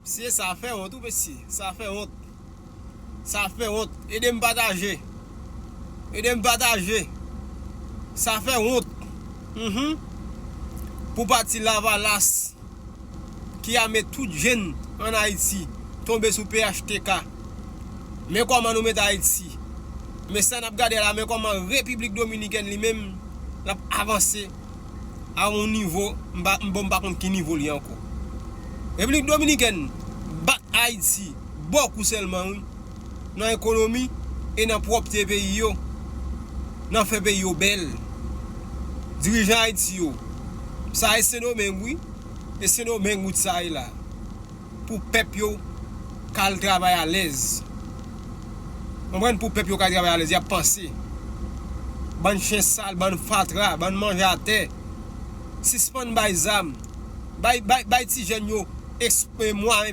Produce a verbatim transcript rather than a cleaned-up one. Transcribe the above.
Mesye, sa fè wont wi mesye, sa fè wont. Sa fè wont. Ede m pataje. Ede m pataje. Sa fè wont. Mhm. Pou pati Lavalas ki a met tout jèn ann Ayiti tonbe sou P H T K. Men kòman nou met Ayiti. Men sa n ap gade la, men kòman Repiblik Dominikèn li menm l ap avanse a yon nivo, m pa, m, bon, m pa konn ki nivo li ankò. Repiblik Dominikèn bat Ayiti bòkou sèlman wi, nan ekonomi e nan pwòpte peyi yo, nan fè peyi yo bèl. Dirijan Ayiti yo, sa e Sendomeng wi, e Sendomeng wout sa ye la. Pou pèp yo ka al travay alèz. Konprann? Pou pèp yo ka al travay alèz, y ap panse. Bann chen sal, bann fatra, bann manje atè. Sispann bay zam. Bay, bay, bay ti jèn yo esp-, e, mwayen